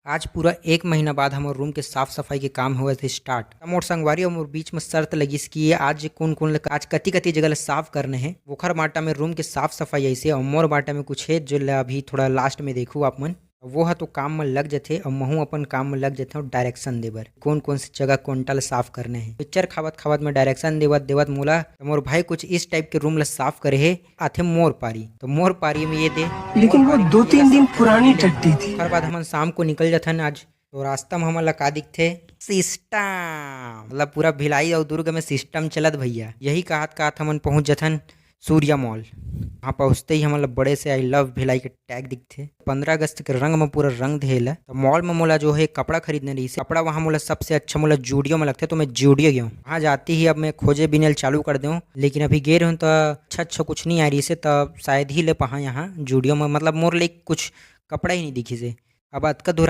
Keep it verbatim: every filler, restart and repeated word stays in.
आज पूरा एक महीना बाद हमर रूम के साफ सफाई के काम होवत हे स्टार्ट। त मोर संगवारी अउ मोर बीच में शर्त लगिस कि आज कोन कोन ल, आज कति कति जगह ल साफ करने हे, ओखर माटा में रूम के साफ सफाई ऐसे, अउ मोर माटा में कुछ हे जो ल अभी थोड़ा लास्ट में देखू आप मन। वो ह तो काम में लग जथे अउ महू अपन काम में लग जथे डायरेक्शन दे बर, कोन कोन से जगह कोंटा ल साफ करने हे। पिक्चर खावत खावत में डायरेक्शन देवत देवत मोला त मोर भाई कुछ इस टाइप के रूम ल साफ करे हे। आथे मोर पारी, तो मोर पारी में ये दे। लेकिन वो दो तीन दिन पुरानी टट्टी थी। ओकर बाद हमन शाम को निकल जथन आज। तो रास्ता में हमन ला का दिखथे? सिस्टम, मतलब पूरा भिलाई अउ दुर्ग में सिस्टम चलत भैया। यही कहत कहत हमन पहुंच जथन सूर्या मॉल। वहाँ पहुँचते ही हमन ला बड़े से आई लव भिलाई के टैग दिखथे। पंद्रह अगस्त के रंग में पूरा रंग देला। तो मॉल में मोला जो है कपड़ा खरीदने रहिस हे, कपड़ा वहाँ मोला सबसे अच्छा मोला जूडियो में लगथे, तो मैं जूडियो गया हूँ। वहाँ जाती ही अब मैं खोजे बिनल चालू कर देहूँ, लेकिन अभी गे रहूँ तो अच्छा अच्छा कुछ नहीं आ रहिस हे, तो शायद ही ले पहा यहाँ जूडियो में, मतलब मोर ले कुछ कपड़ा ही नहीं दिखिस हे। अब अतका दूर